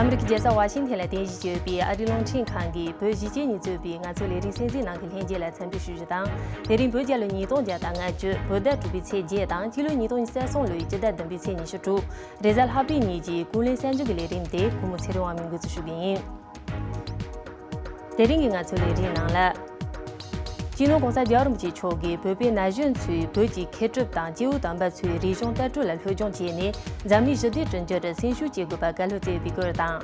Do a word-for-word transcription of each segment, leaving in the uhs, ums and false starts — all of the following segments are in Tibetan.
ཨ་མི་རི་ཀའི་རྒྱལ་ས་ཝ་ཤིང་ཐན་ལ་རྟེན་གཞི་བྱས་ཡོད་པའི་ཨ་རིའི་རླུང་འཕྲིན་ཁང་གིས་བོད་གཞིས་བྱེས་གཉིས་གཙོས་པའི་ང་ཚོའི་ལས་རིགས་གསན་གཟིགས་གནང་མཁན་ལྷན་རྒྱས་ལ་འཚམས་འདྲི་ཞུ་རྒྱུ་དང་། དེ་རིང་བོད་རྒྱལ་ལོ་ཉིས་སྟོང་བརྒྱ་དང་ལྔ་བཅུ་བོད་ཟླ་དྲུག་པའི་ཚེས་བརྒྱད་དང་སྤྱི་ལོ་ཉིས་སྟོང་ཉི་ཤུ་རྩ་གསུམ་ལོའི་སྤྱི་ཟླ་བདུན་པའི་ཚེས་ཉི་ཤུ་དྲུག་རེས་གཟའ་ལྷག་པའི་ཉིན་གྱི་ཀུན་གླེང་གསར་འགྱུར་གྱི་ལས་རིམ་དེ་གུས་མོ་ཚེ་རིང་དབང་མོས་འགོ་འཛུགས་ཞུ་གི་ཡིན། དེ་རིང་གི་ང་ཚོའི་ལས་རིམ་ནང་ལ། སྤྱི་ནོར་༸གོང་ས་༸རྒྱལ་བ་རིན་པོ་ཆེ་མཆོག་གིས་བོད་པའི་ན་གཞོན་ཚོས་བོད་ཀྱི་མཁས་གྲུབ་དང་སྐྱེས་བུ་དམ་པ་ཚོའི་རིག་གཞུང་ལྟ་གྲུབ་ལ་སློབ་སྦྱོང་བྱས་ནས་འཛམ་གླིང་ཞི་བདེ་བསྐྲུན་རྒྱུར་སེམས་ཤུགས་སྐྱེད་དགོས་པར་བཀའ་སློབ་སྩལ་ཡོད་པའི་སྐོར་དང་།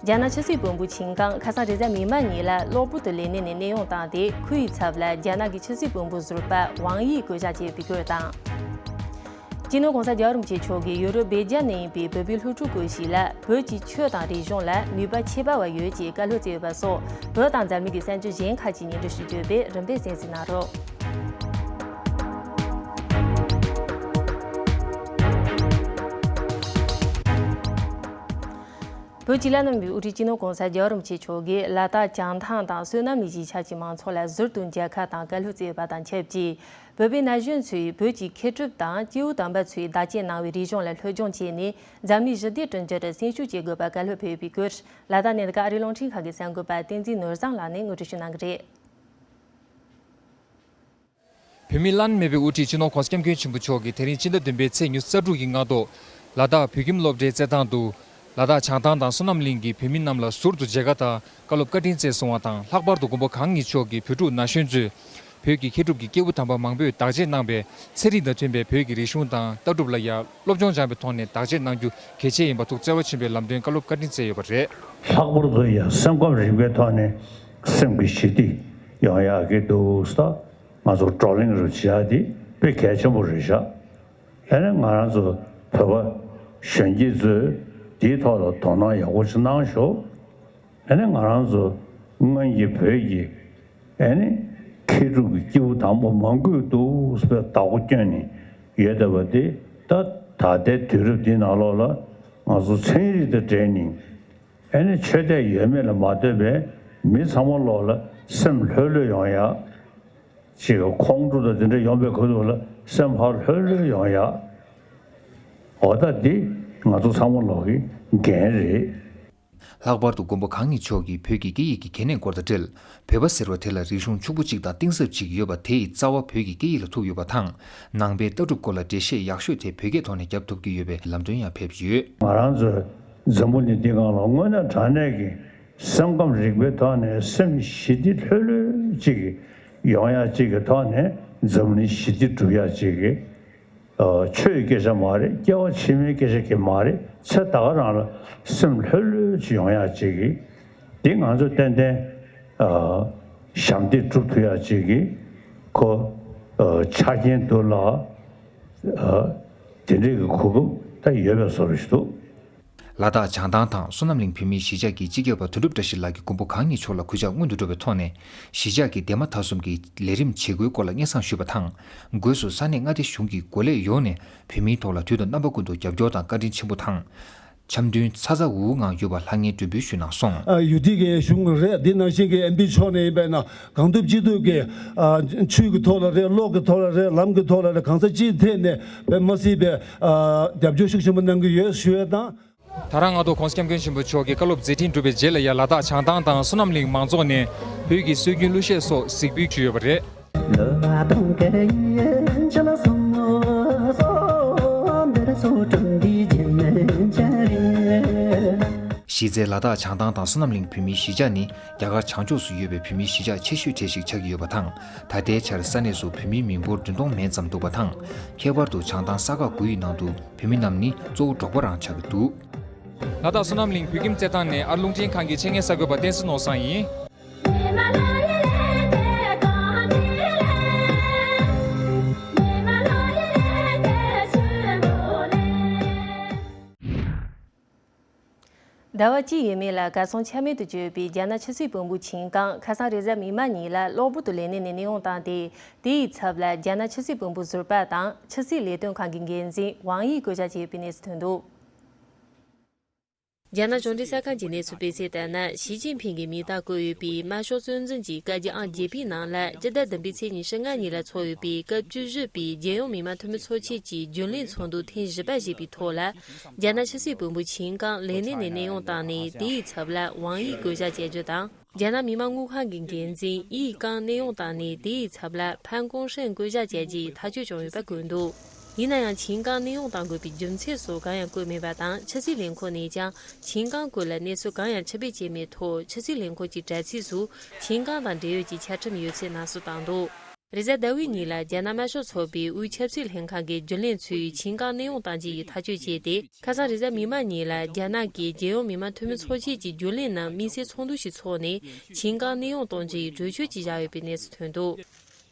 རྒྱ་ནག་ཆབ་སྲིད་བློན་པོ་ཆིན་ཀང་ཁ་སང་རེས་གཟའ་མིག་དམར་ཉིན་ལ་གློ་བུར་དུ་ལས་གནས་ནས་གནས་དབྱུང་བཏང་སྟེ། ཁོའི་ཚབ་ལ་རྒྱ་ནག་གི་ཆབ་སྲིད་བློན་པོ་ཟུར་པ་ཝང་དབྱི་བསྐོ་བཞག་བྱས་ཡོད་པའི་སྐོར་དང་། སྤྱི་ནོར་༸གོང་ས་༸རྒྱལ་བ་རིན་པོ་ཆེ་མཆོག་གིས་ཡུ་རོབ་སྦེལ་ཇམ་ནང་ཡིན་པའི་བོད་པའི་སློབ་ཕྲུག་སྐོར་ཞིག་ལ་བོད་ཀྱི་ཆོས་དང་རིག་གཞུང་ལ་ནུས་པ་ཁྱད་པར་བ་ཡོད་ཅེས་བཀའ་སློབ་སྩལ་ཡོད་པ་སོགས། བོད་དང་འཛམ་གླིང་གི་གསར་འགྱུར་གཞན་ཁག་ཅིག་སྙན་སྒྲོན་ཞུ་རྒྱུ་ཡོད་པས། རིམ་པས་གསན་གཟིགས་གནང་རོགས། བོད་ཀྱི་བླ་ན་མེད་པའི་དབུ་ཁྲིད་སྤྱི་ནོར་༸གོང་ས་༸རྒྱལ་བ་རིན་པོ་ཆེ་མཆོག་གིས་ལ་དྭགས་བྱང་ཐང་དང་བསོད་ནམས་གླིང་གཞིས་ཆགས་ཀྱི་མང་ཚོགས་ལ་ཟུར་དུ་མཇལ་ཁ་དང་བཀའ་སློབ་སྩལ་ཡོད་པ་དང་ཆབས་ཅིག་བོད་པའི་ན་གཞོན་ཚོས་བོད་ཀྱི་མཁས་གྲུབ་དང་སྐྱེས་བུ་དམ་པ་ཚོས་བདག་གཅེས་གནང་བའི་རིག་གཞུང་ལ་སློབ་སྦྱོང་བྱས་ནས། འཛམ་གླིང་ཞི་བདེ་བསྐྲུན་རྒྱུར་སེམས་ཤུགས་སྐྱེད་དགོས་པར་བཀའ་སློབ་ཕེབས་ཡོད་པའི་སྐོར། ལ་དྭགས་ནས་འདི་ག་ཨ་རིའི་རླུང་འཕྲིན་ཁང་གི་གསར་འགོད་པ་བསྟན་འཛིན་ནོར་བཟང་ལགས་ནས་ངོ་སྤྲོད་ཞུ་གནང་གི་རེད། བོད་མིའི་བླ་ན་མེད་པའི་དབུ་ཁྲིད་སྤྱི་ནོར་༸གོང་ས་༸སྐྱབས་མགོན་ཆེན་པོ་མཆོག་གིས་དེ་རིང་སྤྱི་ཟླ་བདུན་པའི་ཚེས་ཉི་ཤུ་རྩ་དྲུག་གི་སྔ་དྲོ། ལ་དྭགས་བོད་ཁྱིམ་སློབ་གྲྭའི་རྩེད་ཐང་དུ། ལ་དྭགས་བྱང་ཐང་དང་བསོད་ནམས་གླིང་གི་བོད་མི་རྣམས་ལ་ཟུར་དུ་མཇལ་ཁ་དང་བཀའ་སློབ་བཀའ་དྲིན་སྩལ་སོང་བ་དང་། ལྷག་པར་དུ་མགོན་པོ་གང་ཉིད་མཆོག་གིས་བོད་ཕྲུག་ན་གཞོན་ཚོས་བོད་ཀྱི་མཁས་གྲུབ་ཀྱི་སྐྱེས་བུ་དམ་པ་མང་པོས་བདག་གཅེས་གནང་བའི་ཚན་རིག་དང་མཐུན་པའི་བོད་ཀྱི་རིག་གཞུང་དང་ལྟ་གྲུབ་ལ་ཡང་སློབ་སྦྱོང་སྦྱངས་པའི་ཐོག་ནས་བདག་གཅེས་གནང་རྒྱུ་གལ་ཆེ་ཡིན་པ་ཐུགས་བརྩེ་བ་ཆེན་པོས་ལམ་སྟོན་བཀའ་སློབ་བཀའ་དྲིན་སྩལ་ཡོད་པ་རེད། ལྷག་པར་དུ་ཡང་སེམས་ཁམས་རིག་པའི་ཐོག་ནས་སེམས་ཀྱི་ཞི་བདེ་ཡོང་ཡག་གི་འདུག་ས། ང་ཚོ་བགྲོ་གླེང་རུ་བྱེད་ཡག་དེ་དཔེ་གལ་ཆེན་པོ་རེད་ཤག་ཨ་ནི་ང་རང་ཚོ་བོད་པ་གཞོན་སྐྱེས་ཚོས་དེའི་ཐོག་ལ་དོ་སྣང་ཡག་པོ་ཞིག་གནང་ཤོག་ཨ་ནི་ང་རང་ཚོ་སྔོན་གྱི་བོད་ཀྱི་ཨ་ནི་མཁས་གྲུབ་ཀྱི་སྐྱེས་བུ་དམ་པ་མང་པོས་འདུག་སེ་བདག་པོ་བསྐྱོན་ནས་ཡོད་བསྡད་པ་དེ། ད་ད་ལྟའི་དུས་རབས་འདི་ནང་ལོགས་ལ་ང་ཚོ་ཚན་རིག་དང་འབྲེལ་ནས་ཨ་ནི་ཆོས་དད་ཡོད་མེད་ལ་མ་ལྟོས་པའི་མི་ཚང་མ་ལོགས་ལ་སེམས་ལྷོད་ལྷོད་ཡོང་ཡག་ཅིག་ཁོང་ཁྲོ་དང་དེ་འདྲ་ཡོང་པའི་ཁ་ཐུག་ལ་སེམས་ཕར་ལྷོད་ལྷོད་ཡོང་ཡག་འོ་ད་འདི་ང་ཚོ་ཚང་མ་ལོག་གི་འགན་རེད། ལྷག་པར་དུ་མགོན་པོ་གང་ཉིད་མཆོག་གིས་བོད་ཀྱི་སྐད་ཡིག་གི་གལ་གནད་སྐོར་དང་འབྲེལ། བོད་པ་ཟེར་བ་དེ་ལ་རིག་གཞུང་ཕྱུག་པོ་གཅིག་དང་གཏིང་ཟབ་ཅིག་ཡོད་པ། དེ་ཡི་རྩ་བ་བོད་ཀྱི་སྐད་ཡིག་ལ་ཐུག་ཡོད་པ་དང་། ནང་པའི་ལྟ་གྲུབ་སྐོར་ལ་འགྲེལ་བཤད་ཡག་ཤོས་དེ་བོད་སྐད་ཐོག་ནས་བརྒྱབ་ཐུབ་ཀྱི་ཡོད་པའི་ལམ་སྟོན་ཡང་ཕེབས་ཡོད། ང་རང་ཚོའི་འཛམ་བུ་གླིང་འདི་སྒང་ལ་དངོས་གནས་དྲང་གནས་ཀྱི་སེམས་ཁམས་རིག་པའི་ཐོག་ནས་སེམས་ཞི་བདེ་ལྷོད་ལྷོད་ཅིག་ཡོང་ཡག་ཅིག་གི་ཐོག་ནས་འཛམ་གླིང་ཞི་བདེ་སྒྲུབ་ཡག་ཅིག་གི་ཆོས་ཀྱི་སྐད་ཆ་མ་རེད། སྐྱེ་བ་ཕྱི་མའི་སྐད་ཆ་གི་མ་རེད། ཚེ་ད་ག་རང་ལ་སེམས་ལྷོད་ལྷོད་ཅིག་ཡོང་ཡག་ཅིག་གི་འདི་ང་ཚོ་ཏན་ཏན་ཞབས་འདེགས་སྒྲུབ་ཐུབ་ཡག་ཅིག་གི་ཁོ་ཆ་རྐྱེན་འདུག་ལ། དེ་འདྲའི་གི་གོ་སྐབས་ད་ཡོད་པའི་བཟོ་འདྲ་ཞིག་འདུག་ལ་དྭགས་བྱང་ཐང་དང་བསོད་ནམས་གླིང་བོད་མིའི་གཞིས་ཆགས་ཀྱི་སྤྱི་ཁྱབ་པ་དོན་གྲུབ་བཀྲ་ཤིས་ལགས་ཀྱིས་མགོན་པོ་གང་ཉིད་མཆོག་ལ་གུས་ཕྱག་སྔོན་དུ་འགྲོ་བའི་ཐོག་ནས། གཞིས་ཆགས་ཀྱི་འདན་མ་ཐ་གསུམ་གྱི་ལས་རིམ་བྱེད་སྒོའི་སྐོར་ལ་སྙན་སེང་ཞུས་པ་དང་། སྒོས་སུ་ས་གནས་མངའ་སྡེ་གཞུང་གི་འགོ་ལས་ཡོངས་ནས་བོད་མིའི་ཐོག་ལ་དུས་དང་རྣམ་པ་ཀུན་ཏུ་རྒྱབ་སྐྱོར་དང་བཀའ་དྲིན་ཆེན་པོ་དང་། འཆམ་མཐུན་ཚ་ཚ་འུར་འུར་ངང་ཡོད་པ་ལྷང་ངེར་མགྲོན་འབོད་ཞུས་གནང་སོང་། ཨ་ཡུལ་དེ་གའི་གཞུང་རེད། འདི་ནང་བཞིན་གྱི་ཨེམ་པི་ཕྱོགས་ནས་ཡིན་པས་ན། གང་ཐུབ་ཅི་ཐུབ་ཀྱིས་ཨ་ཆོས་ཀྱི་ཐོག་ལ་རེད། གློག་གི་ཐོག་ལ་རེད། ལམ་གྱི་ཐོག་ལ་རེད། གང་ས་ཅིའི་ཐད་ནས་དཔེ་མ་སྲིད་པའི་ཨ་རྒྱབ་སྐྱོར་ཤུགས་ཆེན་པོ་གནང་གི་ཡོད་ཞུ་ཡས་དང་། ད་རང་སྔ་དྲོ་༸གོང་ས་༸སྐྱབས་མགོན་ཆེན་པོ་མཆོག་གི་བཀའ་སློབ་མཛད་འཕྲིན་གྲུབ་པའི་རྗེས་ལ་ཡ། ལ་དྭགས་བྱང་ཐང་དང་བསོད་ནམས་གླིང་མང་ཚོགས་ནས་བོད་ཀྱི་སྲོལ་རྒྱུན་གླུ་གཞས་སོགས་གཟིགས་འབུལ་ཞུས་ཡོད་པ་རེད། གཞི་རྩའི་ལ་དྭགས་བྱང་ཐང་དང་བསོད་ནམས་གླིང་བོད་མིའི་གཞིས་ཆགས་ནི་རྒྱ་གར་བྱང་ཕྱོགས་སུ་ཡོད་པའི་བོད་མིའི་གཞིས་ཆགས་ཆེ་ཤོས་གྲས་ཤིག་ཆགས་ཀྱི་ཡོད་པ་དང་། ད་ལྟའི་ཆར་ས་གནས་སུ་བོད་མིའི་མི་འབོར་བདུན་སྟོང་མན་ཙམ་འདུག་པ་དང་། ཁྱད་པར་དུ་བྱང་ཐང་ས་ཁག་དགུ་ཡི་ནང་དུ་བོད་མི་རྣམས་ནི་གཙོ་བོ་འབྲོག་པ་རང་ཆགས་ཀྱི་འདུག་ལ་དྭགས་བསོད་ནམས་གླིང་བོད་ཁྱིམ་རྩེད་ཐང་ནས་ཨ་རླུང་འཕྲིན་ཁང་གི་ཆེད་མངགས་གསར་འགོད་པ་བསྟན་འཛིན་ནོར་བཟང་ཡིན། ཟླ་བ་གཅིག་ཡས་མས་ལ་གར་སོང་ཆ་མེད་དུ་གྱུར་པའི་རྒྱ་ནག་ཕྱི་སྲིད་བློན་པོ་ཆིན་ཀང་ཁ་སང་རེས་གཟའ་མིག་དམར་ཉིན་ལ་གློ་བུར་དུ་ལས་གནས་ནས་གནས་དབྱུང་བཏང་སྟེ། དེའི་ཚབ་ལ་རྒྱ་ནག་ཕྱི་སྲིད་བློན་པོ་ཟུར་པ་དང་ཕྱི་སྲིད་ལས་དོན་ཁང་གི་འགན་འཛིན་ཝང་དབྱི་བསྐོ་བཞག་བྱས་ཡོད་པའི་གནས་ཚུལ་ཐོན་འདུག་རྒྱ་ནག་གཞུང་འབྲེལ་གསར་ཁང་གིས་གནས་ཚུལ་སྤེལ་གསལ་ལྟར་ན། ཞི་ཅིན་ཕིང་གིས་མིང་རྟགས་བཀོད་ཡོད་པའི་དམར་ཤོག་གཙོ་འཛིན་གྱི་བཀའ་རྒྱ་ཨང་བརྒྱད་པའི་ནང་ལ། སྤྱི་ཟླ་བདུན་པའི་ཚེས་ཉི་ཤུ་ལྔ་ཉིན་ལ་འཚོགས་ཡོད་པའི་སྐབས་བཅུ་བཞི་པའི་རྒྱལ་ཡོངས་མི་དམངས་འཐུས་མི་ཚོགས་ཆེན་གྱི་རྒྱུན་ལས་ཚོགས་འདུ་ཐེངས་བཞི་པ་ཞེས་པའི་ཐོག་ལ། རྒྱ་ནག་ཕྱི་སྲིད་བློན་པོ་ཆིན་ཀང་ལས་གནས་ནས་གནས་དབྱུང་བཏང་ནས། དེའི་ཚབ་ལ་ཝང་དབྱི་བསྐོ་བཞག་བྱ་རྒྱུ་དང་། རྒྱ་ནག་མི་དམངས་དངུལ་ཁང་གི་འགན་འཛིན་དབྱི་ཀང་གནས་དབྱུང་བཏང་ནས། དེའི་ཚབ་ལ་ཕན་ཀུང་ཧྲེང་བསྐོ་བཞག་བྱ་རྒྱུའི་ཐག་གཅོད་བྱུང་ཡོད་པ་བཀོད་འདུག་ཡིན་ན་ཡང་། ཆིན་ཀང་གནས་དབྱུང་གཏང་དགོས་པའི་རྒྱུ་མཚན་སོགས་གང་ཡང་བཀོད་མེད་པ་དང་། ཕྱི་སྲིད་ལས་ཁུངས་ནས་ཀྱང་ཆིན་ཀང་སྐོར་ལ་གནས་ཚུལ་གང་ཡང་ཕྱིར་འབུད་བྱས་མེད་ཐོག་ཕྱི་སྲིད་ལས་ཁུངས་ཀྱི་དྲ་ཚིགས་སུ་ཆིན་ཀང་དང་འབྲེལ་ཡོད་ཀྱི་ཆ་ཁྲིམས་ཡོད་ཚུལ་སྣ་སུ་བཏང་འདུག་རེས་གཟའ་ཟླ་བའི་ཉིན་ལ་རྒྱ་ནག་དམར་ཤོག་ཚོགས་པའི་དབུས་ཆབ་སྲིད་ལྷན་ཁང་གི་རྒྱུན་ལས་ཚོས་ཆིན་ཀང་གནས་དབྱུང་གཏང་རྒྱུ་ཡི་ཐག་གཅོད་བྱས་ཏེ། ཁ་སང་རེས་གཟའ་མིག་དམར་ཉིན་ལ་རྒྱ་ནག་གི་རྒྱལ་ཡོངས་མི་དམངས་འཐུས་མི་ཚོགས་ཆེན་གྱི་རྒྱུན་ལས་རྣམས་དམིགས་བསལ་ཚོགས་འདུ་ཞིག་འཚོགས་ནས། ཆིན་ཀང་གནས་དབྱུང་གཏོང་རྒྱུའི་གྲོས་ཆོད་ཅིག་བཞག་ཡོད་པའི་གནས་ཚུལ་ཐོན་འདུག་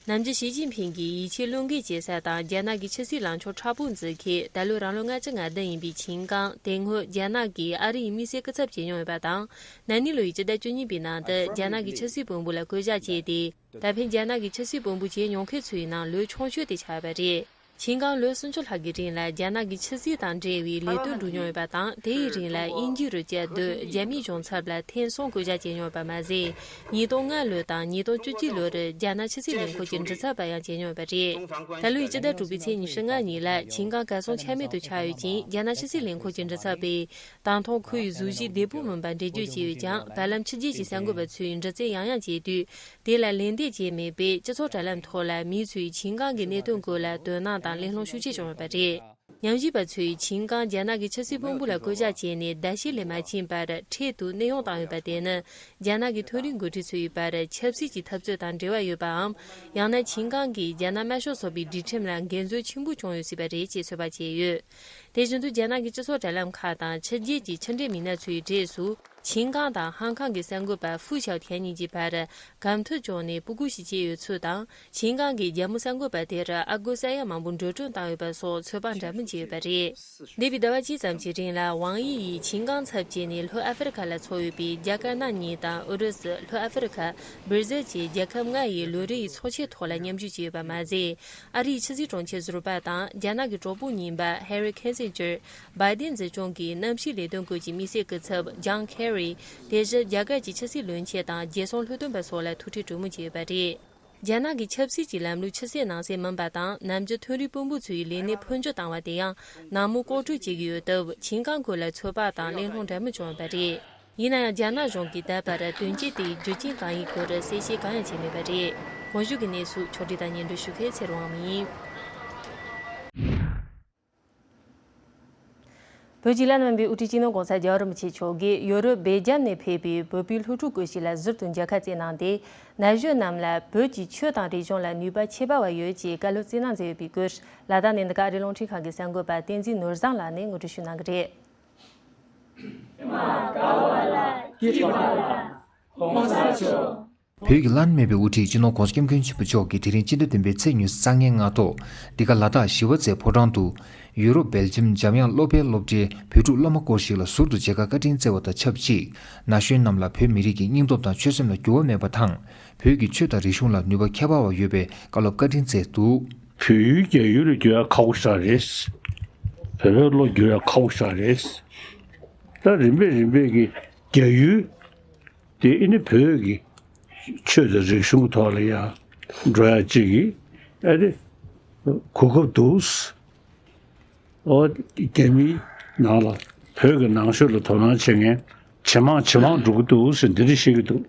ནམ་རྒྱུན་ཞི་ཅིན་ཕིང་གིས་ཡིད་ཆེས་བློས་འགེལ་བྱེད་ས་དང་། རྒྱ་ནག་གི་ཕྱི་སྲིད་ལངས་ཕྱོགས་མཁྲེགས་པོ་འཛིན་མཁན། ད་ལོ་རང་ལོ་ལྔ་བཅུ་ང་བདུན་ཡིན་པའི་ཆིན་ཀང་། དེ་སྔོན་རྒྱ་ནག་གིས་ཨ་རི་ཡི་དམིགས་བསལ་སྐུ་ཚབ་བྱེད་མྱོང་ཡོད་པ་དང་། ན་ནིང་ལོ་ཡི་སྤྱི་ཟླ་བཅུ་གཉིས་པའི་ནང་དུ་རྒྱ་ནག་གི་ཕྱི་སྲིད་བློན་པོ་ལ་བསྐོ་བཞག་བྱས་ཏེ། ད་ཕན་རྒྱ་ནག་གི་ཕྱི་སྲིད་བློན་པོ་བྱེད་མྱོང་མཁན་ཚོའི་ནང་ལོས་ཆུང་ཤོས་དེ་ཆགས་པ་རེད། ཆིན་ཀང་ལོ་སུམ་ཅུ་ལྷག་གི་རིང་ལ་རྒྱ་ནག་གི་ཕྱི་སྲིད་དང་འབྲེལ་བའི་ལས་དོན་བསྒྲུབས་མྱོང་ཡོད་པ་དང་། དེའི་རིང་ལ་དབྱིན་ཇི་རུ་བསྐྱར་ཟློས། རྒྱ་མིའི་གཞུང་ཚབ་ལ་ཐེངས་གསུམ་བསྐོ་བཞག་བྱས་མྱོང་ཡོད་པ་མ་ཟད། ཉིས་སྟོང་ལྔ་ལོ་དང་ཉིས་སྟོང་བཅུ་གཅིག་ལོར་རྒྱ་ནག་ཕྱི་སྲིད་ལས་ཁུངས་ཀྱི་མགྲིན་ཚབ་པ་ཡང་བྱས་མྱོང་ཡོད་པ་རེད། ད་ལོའི་སྤྱི་ཟླ་དྲུག་པའི་ཚེས་ཉི་ཤུ་ལྔ་ཉིན་ལ་ཆིན་ཀང་གར་སོང་ཆ་མེད་དུ་ཆགས་ཡོད་ཅིང་། རྒྱ་ནག་ཕྱི་སྲིད་ལས་ཁུངས་ཀྱི་མགྲིན་ཚབ་པས། ད་ཐེངས་ཁོ་ཡི་གཟུགས་གཞི་བདེ་པོ་མིན་པ་འགྲེལ་བརྗོད་བྱས་ཡོད་ཀྱང་། བར་ལམ་ཕྱི་རྒྱལ་གྱི་གསར་འགོད་པ་ཚོས་འདྲི་རྩད་ཡང་ཡང་བྱས་དུས། དེ་ལ་ལན་འདེབས་བྱས་མེད་པས། སྤྱི་ཚོགས་དྲ་ལམ་ཐོག་ལ་མི་ཚོས་ཆིན་ཀང་གི་གནད་དོན་སྐོར་ལ་དོ་སྣང་དང་གླེང་སློང་ཤུགས་ཆེ་བྱུང་ཡོད་པ་རེད། ཉམས་ཞིབ་པ་ཚོས་ཆིན་ཀང་རྒྱ་ནག་གི་ཕྱི་སྲིད་བློན་པོ་ལ་བསྐོ་བཞག་བྱས་ནས་ཟླ་ཤས་ལས་མ་ཕྱིན་པར་འཕྲལ་དུ་གནས་དབྱུང་བཏང་ཡོད་པ་དེ་ནི། རྒྱ་ནག་གི་མཐོ་རིམ་འགོ་ཁྲིད་ཚོའི་བར་ཆབ་སྲིད་ཀྱི་འཐབ་རྩོད་དང་འབྲེལ་བ་ཡོད་པའམ། ཡང་ན་ཆིན་ཀང་གིས་རྒྱ་ནག་དམར་ཤོག་ཚོགས་པའི་སྒྲིག་ཁྲིམས་ལ་འགལ་འཛོལ་ཆེན་པོ་བྱུང་ཡོད་སྲིད་པ་རེད་ཅེས་ཚོད་དཔག་བྱས་ཡོད། དེ་བཞིན་དུ་རྒྱ་ནག་གི་སྤྱི་ཚོགས་དྲ་ལམ་ཁག་དང་ཕྱི་རྒྱལ་གྱི་ཕྱི་འབྲེལ་མི་སྣ་ཚོའི་གྲས་སུ། ཆིན་ཀང་དང་ཧང་ཀང་གི་གསར་འགོད་པ་ཧྥུ་ཞའོ་ཐན་གཉིས་ཀྱི་བར་གམ་མཐུན་བྱུང་ནས་སྤུ་གུ་ཞིག་སྐྱེས་ཡོད་ཚུལ་དང་། ཆིན་ཀང་གིས་རྒྱ་མོ་གསར་འགོད་པ་དེར་ཨ་སྒོར་ས་ཡ་མང་པོ་འགྲོ་གྲོན་བཏང་ཡོད་པ་སོགས་ཚོད་དཔག་འདྲ་མིན་བྱས་ཡོད་པ་རེད། འདས་པའི་ཟླ་བ་གཅིག་ཙམ་གྱི་རིང་ལ་ཝང་དབྱི་ཡིས་ཆིན་ཀང་ཚབ་བྱས་ནས་ལྷོ་ཨ་ཧྥེ་རི་ཁ་ལ་འཚོགས་ཡོད་པའི་རྒྱ་དཀར་ནག་གཉིས་དང་ཨུ་རུ་སུ། ལྷོ་ཨ་ཧྥེ་རི་ཁ། སྦིར་ཟིལ་བཅས་རྒྱལ་ཁབ་ལྔ་ཡི་ལོ་རེའི་ཚོགས་ཆེན་ཐོག་ལ་མཉམ་ཞུགས་བྱས་ཡོད་པ་མ་ཟད། ཨ་རིའི་ཕྱི་སྲིད་དྲུང་ཆེ་ཟུར་པ་དང་རྒྱ་ནག་གི་གྲོགས་པོ་ཡིན་པ་ཧེ་རི་ཁེན་སིན་ཇར། བའི་ཏིན་འཛིན་སྐྱོང་གི་གནམ་གཤིས་ལས་དོན་སྐོར་གྱི་དམིགས་བསལ་སྐུ་ཚབ་ཇོན་ཁེ་རི། དེ་བཞིན་རྒྱ་གར་གྱི་ཕྱི་སྲིད་བློན་ཆེན་དང་རྒྱལ་སྲུང་ལྷོ་སྟོན་པ་སོགས་ལ་ཐུག་འཕྲད་གྲོས་མོལ་བྱས་ཡོད་པ་རེད། རྒྱ་ནག་གི་ཆབ་སྲིད་ཀྱི་ལམ་ལུགས་ཕྱི་གསལ་ནང་གསལ་མིན་པ་དང་། ནམ་རྒྱུན་མཐོ་རིམ་དཔོན་པོ་ཚོའི་ལས་གནས་འཕོ་འགྱུར་བཏང་བ་དེ་ཡང་ནང་མོལ་ལྐོག་གྲོས་བྱེད་ཀྱི་ཡོད་སྟབས། ཆིན་ཀང་སྐོར་ལ་ཚོད་དཔག་དང་གླེང་སློང་འདྲ་མིན་བྱུང་ཡོད་པ་རེད། ཡིན་ན་ཡང་། རྒྱ་ནག་གཞུང་གིས་ད་བར་དོན་རྐྱེན་དེའི་རྒྱུ་རྐྱེན་གང་ཡིན་སྐོར་གསལ་བཤད་གང་ཡང་བྱས་མེད་པ་རེད། གོང་ཞུས་ཀྱི་གནས་ཚུལ་ཕྱོགས་སྒྲིག་དང་སྙན་སྒྲོན་ཞུ་མཁན་ཚེ་རིང་དབང་མོ་ཡིན། བོད་ཀྱི་བླ་ན་མེད་པའི་དབུ་ཁྲིད་སྤྱི་ནོར་༸གོང་ས་༸རྒྱལ་བ་རིན་པོ་ཆེ་མཆོག་གིས་ཡོ་རོབ་སྦེལ་ཇམ་ནས་ཕེབས་པའི་བོད་པའི་སློབ་ཕྲུག་སྐུ་ཞིག་ལ་ཟུར་དུ་མཇལ་ཁ་བསྩལ་གནང་སྟེ། ན་གཞོན་རྣམས་ལ་བོད་ཀྱི་ཆོས་དང་རིག་གཞུང་ལ་ནུས་པ་ཁྱད་པར་བ་ཡོད་ཅེས་བཀའ་སློབ་སྩལ་གནང་མཛད་ཡོད་པའི་སྐོར། ལ་དྭགས་ནས་འདི་ག་ཨ་རིའི་རླུང་འཕྲིན་ཁང་གི་གསར་འགོད་པ་བསྟན་འཛིན་ནོར་བཟང་ལགས་ནས་ངོ་སྤྲོད་ཞུ་གནང་གི་རེད། བོད་ཀྱི་བླ་ན་མེད་པའི་དབུ་ཁྲིད་སྤྱི་ནོར་༸གོང་ས་༸སྐྱབས་མགོན་ཆེན་པོ་མཆོག་གིས་དེ་རིང་སྤྱི་ཟླ་བདུན་པའི་ཚེས་ཉི་ཤུ་རྩ་ལྔའི་སྔ་དྲོ། འདི་ག་ལ་དྭགས་ཞི་བ་རྩེ་ཕོ་བྲང་དུ། ཡུ་རོབ་སྦེལ་ཇམ་འཇམ་དབྱངས་སློབ་དཔོན་སློབ་གྲྭའི་བོད་ཕྲུག་སློབ་མ་སྐོར་ཞིག་ལ་ཟུར་དུ་མཇལ་ཁ་བཀའ་དྲིན་སྩལ་བ་དང་ཆབས་ཅིག་ན་གཞོན་རྣམས་ལ་བོད་མི་རིགས་ཀྱི་སྙིང་སྟོབས་དང་ཆོད་སེམས་ལ་འགྱུར་བ་མེད་པ་དང་། བོད་ཀྱི་ཆོས་དང་རིག་གཞུང་ལ་ནུས་པ་ཁྱད་པར་བ་ཡོད་པའི་བཀའ་སློབ་བཀའ་དྲིན་སྩལ་འདུག་བོད་ཡུལ་རྒྱ་ཡུལ་ལ་འགྱུར་ཡ་ཁག་པོ་ཞིག་རེད། བོད་པའི་བློ་འགྱུར་ཡ་ཁག་པོ་ཞིག་རེད། ད་རིམ་པས་རིམ་པས་ཀྱི་རྒྱ་ཡུལ་དེ་ཨ་ནི་བོད་ཀྱི་ཆོས་དང་རིག་གཞུང་ཐོག་ལ་ཡ་འགྲོ་ཡ་གཅིག་གི་ཨ་ནི་གོ་སྐབས་འདུག་ཨོ་རྒྱ་མིའི་ནང་ལ་བོད་ཀྱི་ནང་ཆོས་ལ་དོ་སྣང་བྱེད་མཁན་ཇེ་མང་ཇེ་མང་འགྲོ་གི་འདུག་ཟེར་འདི་འདྲ་བཤད་ཀྱི་འདུག་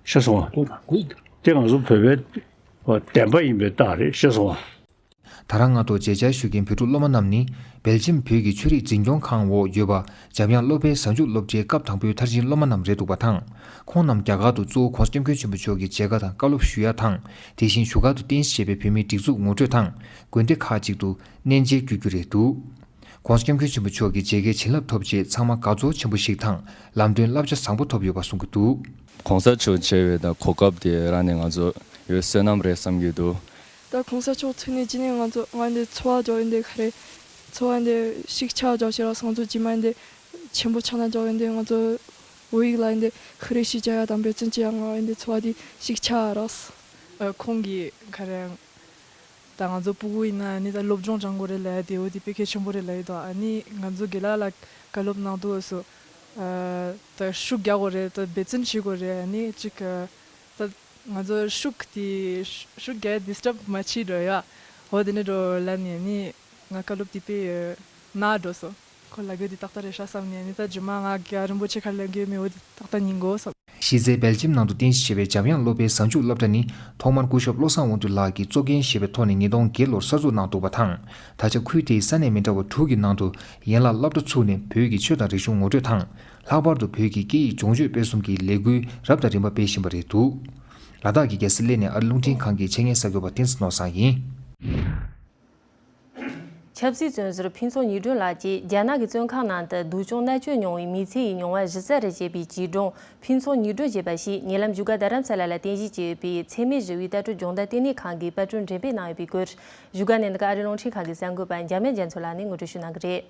ཤེས་སོང་ང་། དེ་ང་ཚོ་བོད་པའི་བདེན་པ་ཡིན་པའི་རྟགས་རེད། ཤེས་སོང་ང་། ད་རང་ང་ཐོག་མཇལ་བཅར་ཞུ་མཁན་བོད་ཕྲུག་སློབ་མ་རྣམས་ནི། སྦེལ་ཇམ་བོད་ཀྱི་ཆོས་རིག་འཛིན་སྐྱོང་ཁང་འོག་ཡོད་པ། འཇམ་དབྱངས་སློབ་དཔོན་གཟའ་མཇུག་སློབ་གྲྭའི་སྐབས་དང་པོའི་མཐར་ཕྱིན་སློབ་མ་རྣམས་རེད་འདུག་པ་དང་། ཁོང་རྣམས་རྒྱ་གར་དུ་གཙོ་བོ་༸གོང་ས་༸སྐྱབས་མགོན་ཆེན་པོ་མཆོག་གི་མཇལ་ཁ་དང་བཀའ་སློབ་ཞུ་ཡ་དང་། དེ་བཞིན་བཞུགས་སྒར་དུ་རྟེན་གཞི་བྱས་པའི་བོད་མིའི་སྒྲིག་འཛུགས་ངོ་སྤྲོད་དང་། དགོན་སྡེ་ཁག་ཅིག་ཏུ་གནས་མཇལ་བསྐྱོད་རྒྱུ་རེད་འདུག ༸གོང་ས་༸སྐྱབས་མགོན་ཆེན་པོ་མཆོག་གི་མཇལ་ཁའི་བྱིན་རླབས་ཐོབ་རྗེས་ཚང་མ་དགའ་ཚོར་ཆེན་པོ་ཞིག་དང་། ལམ་སྟོན་བསླབ་བྱ་བཟང་པོ་ཐོབ་ཡོད་པ་གསུང་གི་འདུག ༸གོང་ས་མཆོག་མཇལ་བའི་ད་གོ་སྐབས་དེ་རག་ནས་ང་ཚོ་ཡོད་བསོད་ནམས་རེད་བསམ་གྱི་འདུག་ད་༸གོང་ས་མཆོག་ཐུག་ནས་ཅི་ནས་ང་ཚོ་ང་འདི་འཚོ་བ་འཇོག་ཡིན་འདི་ག་རེ། འཚོ་བ་འདི་ཤིག་ཆགས་འཇོག་ཤེས་ར་སང་ཚོ་ཇི་མ་འདི་ཆེན་པོ་ཆགས་ན་འཇོག་ཡིན་འདི་ང་ཚོ་བོད་ཡིག་ལ་འདི་ཧི་རེ་ཤི་བྱ་ཡ་དང་འབད་བརྩོན་བྱེད་ཡ་ང་འདི་འཚོ་བ་འདི་ཤིག་ཆགས་རོགས། ཁོང་གིས་ག་རེ། ད་ང་ཚོ་སྤུ་གུ་ཡིན་ན་ནི་ད་སློབ་སྦྱོང་སྦྱང་དགོས་རེད་ལབ་ཡ་དེ་འོ་དེ་དཔེ་གལ་ཆེན་པོ་རེད་ལབ་ཡོད་དོ། ཨ་ནི་ང་ཚོ་དགེ་ལགས་ལ་བཀའ་སློབ་གནང་དུས་སུ། ཨ་ད་ཤུགས་རྒྱག་དགོས་རེད། ད་འབད་བརྩོན་བྱེད་དགོས་རེད། ཨ་ནི་ཅིག་ཨ་ད་ང་ཚོ་ཤུགས་དེ་ཤུགས་རྒྱག་ཌི་སི་ཊབ་མ་བྱེད་འགྲོ་ཡ། འོ་དེ་ནས་འགྲོ་ལབ་ནས་ནི་ང་བཀའ་སློབ་དེ་དཔེ་ན་འགྲོ་སོང་། ཁོ་ལབ་རྒྱུ་དེ་ཏག་ཏག་རེད་ཤག་བསམ་ནས་ནི་ད་རྗེས་མ་ང་རྒྱལ་བ་རིན་པོ་ཆེ་ཁ་ལབ་རྒྱུ་མེད། འོ་དེ་ཏག་ཏག་ཉན་དགོས་བསམ། གཞི་རྩའི་སྦེལ་ཇམ་ནང་དུ་རྟེན་གཞི་བྱས་པའི་འཇམ་དབྱངས་སློབ་དཔལ་བཟང་སྤྱོད་སློབ་གྲྭ་ནི་ཐོག་མར་སྐུ་ཞབས་བློ་བཟང་དབང་འདུས་ལགས་ཀྱིས་གཙོ་འགན་བཞེས་པའི་ཐོག་ནས་ཉིས་སྟོང་བརྒྱད་ལོར་གསར་འཛུགས་གནང་འདུག་པ་དང་། ད་ཆ་ཁུལ་དེའི་ས་གནས་མི་འདྲ་བ་དྲུག་གི་ནང་དུ་ཡན་ལག་སློབ་གྲྭ་ཚུགས་ནས་བོད་ཀྱི་ཆོས་དང་རིག་གཞུང་ངོ་སྤྲོད་དང་། ལྷག་པར་དུ་བོད་ཀྱི་སྐད་ཡིག་སྦྱོང་སྤྱོད་སྤེལ་གསུམ་གྱི་ལས་འགུལ་རབ་དང་རིམ་པ་སྤེལ་བཞིན་པ་རེད་འདུག། ལ་དྭགས་ཀྱི་རྒྱལ་ས་གླེ་ནས་ཨ་རི་རླུང་འཕྲིན་ཁང་གི་ཆེད་གཉེར་གསར་འགོད་པ་བསྟན་འཛིན་ནོར་བཟང་ཡིན། ཆབ་སྲིད་བཙོན་ཟུར་ཕུན་ཚོགས་ཉི་སྒྲོན་ལགས་ཀྱིས་རྒྱ་ནག་གི་བཙོན་ཁང་ནང་དུ་སྡུག་སྦྱོང་མནར་གཅོད་མྱོང་བའི་མི་ཚེ་ཡི་མྱོང་བ་གཞི་རྩ་རུ་བྱས་པའི་བྱིས་སྒྲུང་ཕུན་ཚོགས་ཉི་སྒྲོན་ཞེས་པ་ཞིག་ཉེ་ལམ་བཞུགས་སྒར་རྡ་རམ་ས་ལ་ལ་རྟེན་གཞི་བྱས་ཡོད་པའི་འཚེ་མེད་ཞི་བའི་ལྟ་གྲུབ་སྦྱོང་བརྡར་ལྟེ་གནས་ཁང་གིས་པར་སྐྲུན་འགྲེམས་སྤེལ་གནང་ཡོད་པའི་སྐོར། བཞུགས་སྒར་ནས་འདི་ག་ཨ་རིའི་རླུང་འཕྲིན་ཁང་གི་གསར་འགོད་པ་འཇམ་དབྱངས་རྒྱ་མཚོ་ལགས་ནས་ངོ་སྤྲོད་ཞུ་གནང་གི་རེད།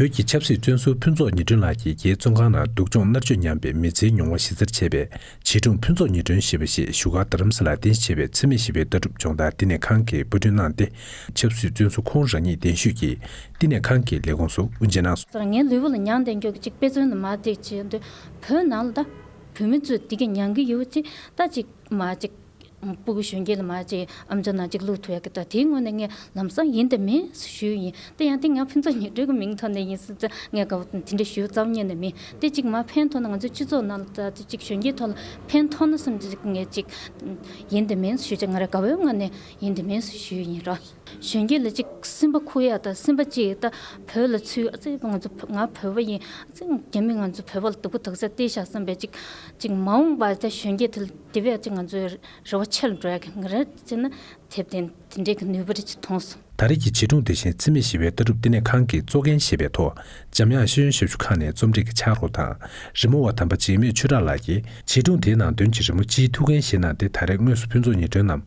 བོད་ཀྱི་ཆབ་སྲིད་བཙོན་ཟུར་ཕུན་ཚོགས་ཉི་སྒྲོན་ལགས་ཀྱིས་རྒྱའི་བཙོན་ཁང་ནང་སྡུག་སྦྱོང་མནར་གཅོད་མྱངས་པའི་མི་ཚེའི་མྱོང་བ་གཞི་རྩར་བྱས་པའི་བྱིས་སྒྲུང་ཕུན་ཚོགས་ཉི་སྒྲོན་ཞེས་པ་ཞིག་བཞུགས་སྒར་རྡ་རམ་ས་ལར་རྟེན་གཞི་བྱས་པའི་འཚེ་མེད་ཞི་བའི་ལྟ་གྲུབ་སྦྱོང་བརྡར་བསྟི་གནས་ཁང་གིས་པར་སྐྲུན་གནང་སྟེ། ཆབ་སྲིད་བཙོན་ཟུར་ཁོང་རང་ཉིད་གདན་ཞུས་ཀྱིས་བསྟི་གནས་ཁང་གི་ལས་ཁུངས་སུ་དབུ་འབྱེད་གནང་སོང་། ངའི་ལུས་པོ་ལ་མྱང་འདས་མགྱོགས་ཀྱི་ཅིག་དཔེ་མཚོན་ནི་མ་བསྡད་ཅིག་འདུག། བོད་ནང་ལ་ད་བོད་མི་ཚོས་དེ་ག་མྱང་གི་ཡོད་ཅིག་ད་ཅིག་མ་ཅིག་སྤུ་གུ་གཞོན་སྐྱེས་ལ་མ་ཅིག་ཨམ་ཅོག་ནང་ཅིག་བླུག་ཐུབ་ཡག་གི་ད་དེའི་ངོས་ནས་ངས་ལམ་སང་ཡིན་དང་མིན་ཞུས་ཡིན། དེ་ཡང་དེ་ང་ཕུན་ཚོགས་ཉི་སྒྲོན་གྱི་མིང་ཐོག་ནས་ཡིན་སྲིད་ཙང་ངས་དགའ་བོ་དེ་འདྲ་ཞུ་རྩ་བ་ཉིད་ནས་མིན། དེ་ཅིག་མ་ཕན་ཐོགས་ན་ང་ཚོའི་སྤྱི་ཚོགས་ནང་ལ་ད་ཅིག་གཞོན་སྐྱེས་ཐོག་ལ་ཕན་ཐོགས་ན་བསམ་ཅིག་ངས་ཅིག་ཡིན་དང་མིན་ཞུས་ཅིག་ང་རང་དགའ་བོའི་ངོས་ནས་ཡིན་དང་མིན་ཞུས་ཡིན་ར། གཞོན་སྐྱེས་ལ་ཅིག་སེམས་པ་ཁུག་ཡག་དང་སེམས་པ་གཅིག་ད་བོད་ལ་ཚུད་ཨ་ཙི་ང་ཚོ་ང་བོད་པ་ཡིན་ཨ་ཙི་རྒྱ་མི་ང་ཚོ་བོད་པ་ལ་སྡུག་པོ་དག་ས་བལྟས་ཤག་བསམ་པའི་ཅིག་ཅིག་མ་འོངས་པ་ད་གཞོན་སྐྱེས་དེ་ལ་དེ་བས་ཨ་ཙི་ང་ཚོའི་རེ་བ་ཆེ་རུ་འགྲོ་ཡག་གི་ང་རང་བྱས་ན་དེབ་དེ་དེ་འདྲའི་གི་ནུས་པ་རེ་ཅིག་མཐོང་སོང་། ད་རེས་ཀྱི་བྱིས་སྒྲུང་དེ་བཞིན་འཚེ་མེད་ཞི་བའི་ལྟ་གྲུབ་བསྟི་གནས་ཁང་གིས་གཙོ་འགན་བཞེས་པའི་ཐོག་འཇམ་དབྱངས་ཤེས་ཡོན་ཞབས་ཞུ་ཁང་ནས་རྩོམ་སྒྲིག་གི་ཕྱག་རོགས་དང་། རི་མོ་བ་དམ་པ་འཇིགས་མེད་ཆོས་གྲགས་ལགས་ཀྱིས་བྱིས་སྒྲུང་དེའི་ནང་དོན་གྱི་རི་མོ་སྤྱིའི་ཐུགས་འགན་བཞེས་གནང་སྟེ། ད་རེས་དངོས་སུ་ཕུན་ཚོགས་ཉི་སྒྲོན་ནམ་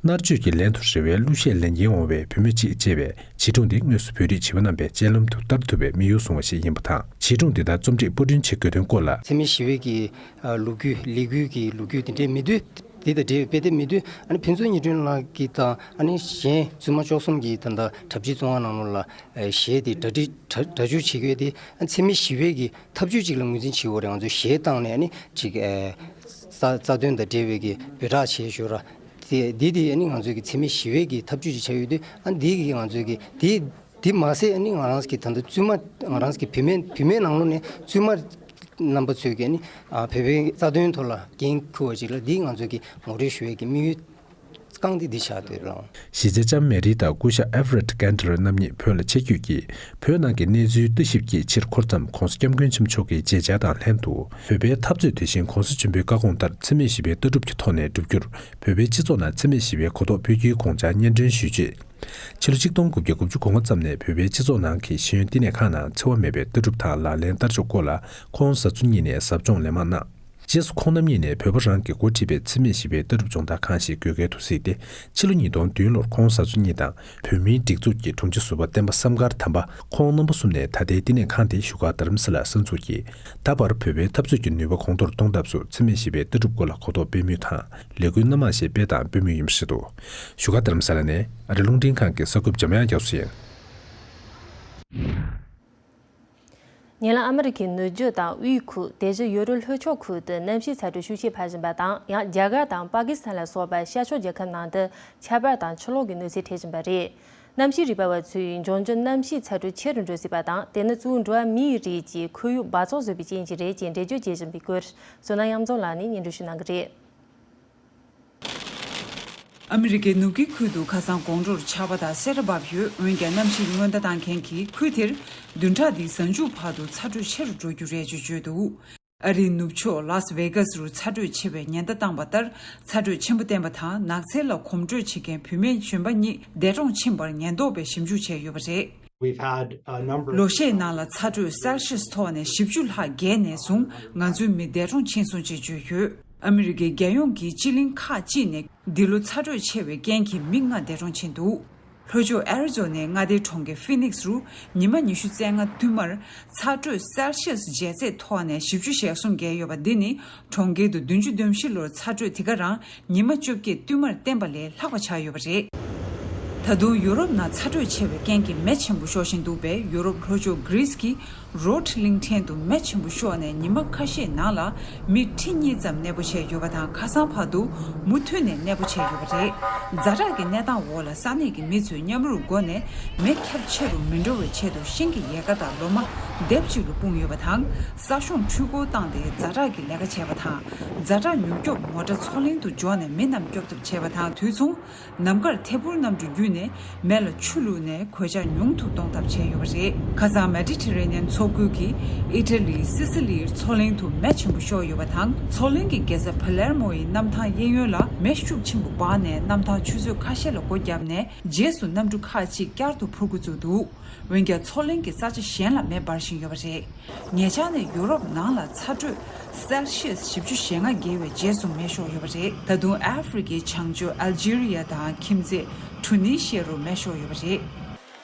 མནར་གཅོད་ཀྱི་ལན་དུ་རེ་བའི་གླུ་གཞས་ལེན་གྱིན་འོང་བའི་བུད་མེད་ཅིག་ཅེས་པའི་བྱིས་སྒྲུང་འདི་དངོས་སུ་བོད་རིགས་བྱིས་པ་རྣམ་པའི་སྤྱན་ལམ་དུ་བསྟར་ཐུབ་པའི་དམིགས་ཡུལ་བཟུང་བ་ཞིག་ཡིན་པ་དང་། བྱིས་སྒྲུང་འདི་དག་རྩོམ་སྒྲིག་པར་སྐྲུན་བྱེད་དགོས་དོན་སྐོར་ལ། འཚེ་མེད་ཞི་བའི་གི་ལོ་རྒྱུས་ལས་འགུལ་གྱི་ལོ་རྒྱུས་དེ་འདྲའི་མེད་དུས། དེ་དང་འབྲེལ་བའི་དཔེ་དེབ་མེད་དུས། ཨ་ནི་ཕུན་ཚོགས་ཉི་སྒྲོན་ལགས་ཀྱིས་དང་ཨ་ནི་གཞན་བཙུན་མ་བཅུ་གསུམ་གྱིས་ད་ལྟ་གྲྭ་བཞི་བཙོན་ཁང་ནང་ལོགས་ལ་གཞས་དེ་གྲ་སྒྲིག་གྲ་སྒྲ་སྒྱུར་བྱེད་དགོས་དེ། ཨ་འཚེ་མེད་ཞི་བའི་གི་ཐབས་ཇུས་ཅིག་ལ་ངོས་འཛིན་བྱེད་དགོས་རེད། ང་ཚོས་གཞས་བཏང་ནས་ཨ་ནི་ཅིག་རྩ་རྩ་དོན་དང་འབྲེལ་བའི་གི་འབོད་སྒྲ་བྱེད་ཞོར་ར། དེ་དེ་དེ་ཨ་ནི་ང་ཚོའི་གི་འཚེ་མེད་ཞི་བའི་གི་ཐབས་ཇུས་ཅིག་ཆགས་ཡོད་དུས། ཨ་འདི་གི་ང་ཚོའི་གི་དེ་དེ་མ་ཟད་ཨ་ནི་ང་རང་གི་ད་ལྟ་བཙུན་མ་ང་རང་གི་བུད་མེད་བུད་མེད་ནང་ལོགས་ནས་བཙུན་མ་རྣམ་པ་ཚོས་ཀྱི་ནི་ཨ་བོད་པའི་རྩ་དོན་ཐོག་ལ་འགན་འཁུར་བ་ཅིག་ལ་འདི་ང་ཚོས་ཀྱི་ངོ་སྤྲོད་ཞུ་ཡས་ཀྱི་དམིགས་ཡུལ་རྐང་འདི་འདི་ཆགས་སྡོད་རང་། གཞིས་རྩེ་ལྕམ་མེ་རི་དང་སྐུ་ཞབས་ཨེ་ཧྥ་རེད་གན་ཏར་རྣམ་གཉིས་བོད་ལ་ཆེད་བསྐྱོད་ཀྱིས་བོད་ནང་གི་གནས་ཚུལ་ལྟ་ཞིབ་ཀྱི་ཕྱིར་འཁོར་མཚམས་༧གོང་ས་༧སྐྱབས་མགོན་ཆེན་པོ་མཆོག་གི་མཇལ་བཅར་དང་ལྷན་དུ། བོད་པའི་འཐབ་རྩོད་དེ་བཞིན་༧གོང་ས་ཆེན་པོའི་བཀའ་དགོངས་ལྟར་འཚེ་མེད་ཞི་བའི་ལྟ་གྲུབ་ཀྱི་ཐོག་ནས་བསྒྲུབ་རྒྱུར། བོད་པའི་སྤྱི་ཚོགས་ནང་འཚེ་མེད་ཞི་བའི་གོ་རྟོགས་འཕེལ་རྒྱུའི་དགོངས་འཆར་སྙན་སྒྲོན་ཞུས་རྗེས། ཕྱི་ལོ་ཆིག་སྟོང་དགུ་བརྒྱ་དགུ་བཅུ་གོ་ལྔ་ཙམ་ནས་བོད་པའི་སྤྱི་ཚོགས་ནང་གི་ཤེས་ཡོན་བསྟི་གནས་ཁང་ནང་འཚེ་བ་མེད་པའི་ལྟ་གྲུབ་དང་ལག་ལེན་བསྟར་ཕྱོགས་སྐོར་ལ་ཁོང་གཟའ་མཚོ་གཉིས་ནས་ཟབ་སྦྱོང་ལན་མང་གནང་། རྗེས་སུ་ཁོང་རྣམ་གཉིས་ནས་བོད་པ་རང་གིས་འགོ་ཁྲིད་པའི་འཚེ་མེད་ཞི་བའི་ལྟ་གྲུབ་སྦྱོང་བརྡར་ཁང་ཞིག་དགོས་གལ་དུ་གཟིགས་ཏེ། ཕྱི་ལོ་ཉིས་སྟོང་བདུན་ལོར་ཁོང་གཟའ་མཚོ་གཉིས་དང་བོད་མིའི་སྒྲིག་འཛུགས་ཀྱི་དྲུང་ཆེ་ཟུར་པ་བསྟན་པ་བསམ་དཀར་དམ་པ་ཁོང་རྣམ་པ་གསུམ་ནས་ད་ལྟའི་བསྟི་གནས་ཁང་དེ་བཞུགས་སྒར་རྡ་རམ་ས་ལར་གསར་འཛུགས་ཀྱིས། ད་བར་བོད་པའི་འཐབ་རྩོད་ཀྱི་ནུས་པ་གོང་མཐོར་གཏོང་ཐབས་སུ་འཚེ་མེད་ཞི་བའི་ལྟ་གྲུབ་སྐོར་ལ་གོ་རྟོགས་སྤེལ་མུས་དང་ལས་འགུལ་སྣ་མང་ཞིག་སྤེལ་དང་སྤེལ་མུས་ཡིན་པ་རེད་འདུག། བཞུགས་སྒར་རྡ་རམ་ས་ལ་ནས་ཨ་རི་རླུང་འཕྲིན་ཁང་གི་གསར་འགོད་པ་འཇམ་དབྱངས་རྒྱ་མཚོ་ཡིན། ཉེ་ལམ་ཨ་མི་རི་ཀའི་ནུབ་རྒྱུད་དང་དབུས་ཁུལ་དེ་བཞིན་ཡོ་རོབ་ལྷོ་ཕྱོགས་ཁུལ་དུ་གནམ་གཤིས་ཚ་དྲོད་ཤུགས་ཆེ་འཕར་བཞིན་པ་དང་། ཡང་རྒྱ་གར་དང་པ་ཀི་སི་ཐན་ལ་སོགས་པ་ཤར་ཕྱོགས་རྒྱལ་ཁབ་ནང་དུ་ཆར་པ་དང་ཆུ་ལོག་གི་གནོད་འཚེ་འཕྲད་བཞིན་པ་རེད། གནམ་གཤིས་རིག་པ་བ་ཚོས་འབྱུང་འགྱུར་གནམ་གཤིས་ཚ་དྲོད་ཆེ་རུ་འགྲོ་སྲིད་པ་དང་། དེ་ནི་གཙོ་བོ་འགྲོ་བ་མིའི་རིགས་ཀྱིས་ཁོར་ཡུག་འབག་བཙོག་བཟོས་པའི་རྐྱེན་གྱིས་རེད་ཅེས་འགྲེལ་བརྗོད་བྱེད་བཞིན་པའི་སྐོར། བསོད་ནམས་གཡང་འཛོམས་ལགས་ནས་སྙན་སྒྲོན་ཞུ་གནང་གི་རེད། ཨ་མི་རི་ཀའི་ནུབ་ཀྱི་ཁུལ་དུ་ཁ་སང་དགོང་དྲོར་ཆར་པ་དང་སེར་བབས་ཡོད། འོན་ཀྱང་གནམ་གཤིས་སྔོན་བརྡ་བཏང་མཁན་གྱིས་ཁུལ་དེར་བདུན་ཕྲག་འདིའི་གཟའ་མཇུག་བར་དུ་ཚ་དྲོད་ཆེ་རུ་འགྲོ་རྒྱུ་རེད་ཅེས་བརྗོད་འདུག། ཨ་རིའི་ནུབ་ཕྱོགས་ལཱས་ཝེ་གྷ་སི་རུ་ཚ་དྲོད་ཆེ་བའི་ཉེན་བརྡ་བཏང་བ་ལྟར། ཚ་དྲོད་ཆེན་པོ་བསྟན་པ་དང་ནགས་ཚལ་ལ་གོམ་བགྲོད་བྱེད་མཁན་བུད་མེད་གཞོན་པ་གཉིས་འདས་གྲོངས་ཕྱིན་པར་ཉེན་རྟོག་པས་ཞིབ་འཇུག་བྱས་ཡོད་པ་རེད། We've had a number of ལོ་ཤས་ནང་ལ་ཚ་དྲོད་སེལ་ཤི་ཡས་ཐོག་ནས་བཞི་བཅུ་ལྷག་བརྒལ་ནས་བཟུང་ང་ཚོའི་མི་འདས་གྲོངས་ཕྱིན་སོང་ཅེས་བརྗོད་ཡོད། ཨ་མི་རི་ཀའི་རྒྱལ་ཡོངས་ཀྱི་སྤྱི་གླིང་ཁག་ཅིག་ནས་འདི་ལོ་ཚ་དྲོད་ཆེ་བའི་རྐྱེན་གྱིས་མི་ལྔ་འདས་གྲོངས་ཕྱིན་འདུག། ལྷོ་ཕྱོགས་ཨེ་རི་ཛོ་ནའི་མངའ་སྡེའི་གྲོང་ཁྱེར་ཧྥི་ནིག་སི་རུ་ཉི་མ་ཉི་ཤུ་རྩ་ལྔ་བསྟུད་མར་ཚ་དྲོད་སེལ་ཤི་ཡས་འཇལ་ཚད་ཐོག་ནས་བཞི་བཅུ་ཞེ་གསུམ་བརྒལ་ཡོད་པ་འདི་ནི་གྲོང་ཁྱེར་དུ་བདུན་ཅུ་དོན་བཞི་ལོར་ཚ་དྲོད་དེ་ག་རང་ཉི་མ་བཅོ་བརྒྱད་བསྟུད་མར་བསྟན་པ་ལས་ལྷག་པ་ཆགས་ཡོད་པ་རེད། ད་དུང་ཡུ་རོབ་ནང་ཚ་དྲོད་ཆེ་བའི་རྐྱེན་གྱིས་མེ་ཆེན་པོ་ཤོར་བཞིན་འདུག་པས། ཡུ་རོབ་ལྷོ་ཕྱོགས་གྷི་རིས་ཀྱི་རོཌ་གླིང་ཕྲན་དུ་མེ་ཆེན་པོ་ཤོར་ནས་ཉི་མ་ཁ་ཤས་ནང་ལ་མི་ཁྲི་གཉིས་ཙམ་གནས་སྤོ་བྱས་ཡོད་པ་དང་། ཁ་སང་བར་དུ་མུ་མཐུད་ནས་གནས་སྤོ་བྱས་ཡོད་པ་རེད། ཛ་དྲག་གི་གནས་སྟངས་འོག་ལ་ས་གནས་ཀྱི་མི་ཚོས་མཉམ་རུབ་སྒོ་ནས་མེ་ཁྱབ་ཆེ་རུ་མི་འགྲོ་བའི་ཆེད་དུ་ཤིང་གི་ཡལ་ག་དང་ལོ་མ་ལྡེབ་གཅིག་ལ་སྤུངས་ཡོད་པ་དང་། ས་གཤོང་འཕྲུལ་འཁོར་བཏང་སྟེ་ཛ་དྲག་གི་ལས་ཀ་བྱས་པ་དང་། ཛ་དྲག་མྱུར་སྐྱོབ་མོ་ཊ་མཚོ་གླིང་དུ་འབྱོར་ནས་མི་རྣམས་སྐྱོབ་ཐབས་བྱས་པ་དང་། དུས་མཚུངས། ནམ་མཁར་ཐད་འཕུར་གནམ་གྲུ་བརྒྱུད་ནས་མེ་ལ་ཆུ་བླུགས་ནས་གོད་ཆག་ཉུང་དུ་གཏོང་ཐབས་བྱས་ཡོད་པ་རེད། ཁ་སང་མེ་ཌི་ཊེ་རེ་ནི་ཡན་མཚོ་ཁུལ་གྱི་ཨི་ཊ་ལིའི་སི་སི་ལིའི་མཚོ་གླིང་དུ་མེ་ཆེན་པོ་ཤོར་ཡོད་པ་དང་། མཚོ་གླིང་གི་རྒྱལ་ས་པ་ལེར་མོ་ཡི་གནམ་ཐང་གཡས་གཡོན་ལ་མེ་ཤུགས་ཆེན་པོ་འབར་ནས་གནམ་ཐང་ཆུ་ཚོད་ཁ་ཤས་ལ་སྒོ་བརྒྱབ་ནས། རྗེས་སུ་གནམ་གྲུ་ཁག་ཅིག་བསྐྱར་དུ་འཕུར་འགོ་བཙུགས་འདུག་འོན་ཀྱང་། མཚོ་གླིང་གི་ས་ཆ་གཞན་ལ་མེ་འབར་བཞིན་ཡོད་པ་རེད། ཉེ་ཆར་ནས་ཡུ་རོབ་ནང་ལ་ཚ་དྲོད་སེལ་ཤི་ཡས་བཞི་བཅུ་ཞེ་ལྔ་བརྒལ་བའི་རྗེས་སུ་མེ་ཤོར་ཡོད་པ་རེད། ད་དུང་ཨ་ཧྥེ་རི་ཁའི་བྱང་ཕྱོགས་ཨལ་ཇི་རི་ཡ་དང་ཁྱིམ་མཚེས་ཀྲུ་ནི་ཤི་ཡ་རུ་མེ་ཤོར་ཡོད་པ་རེད།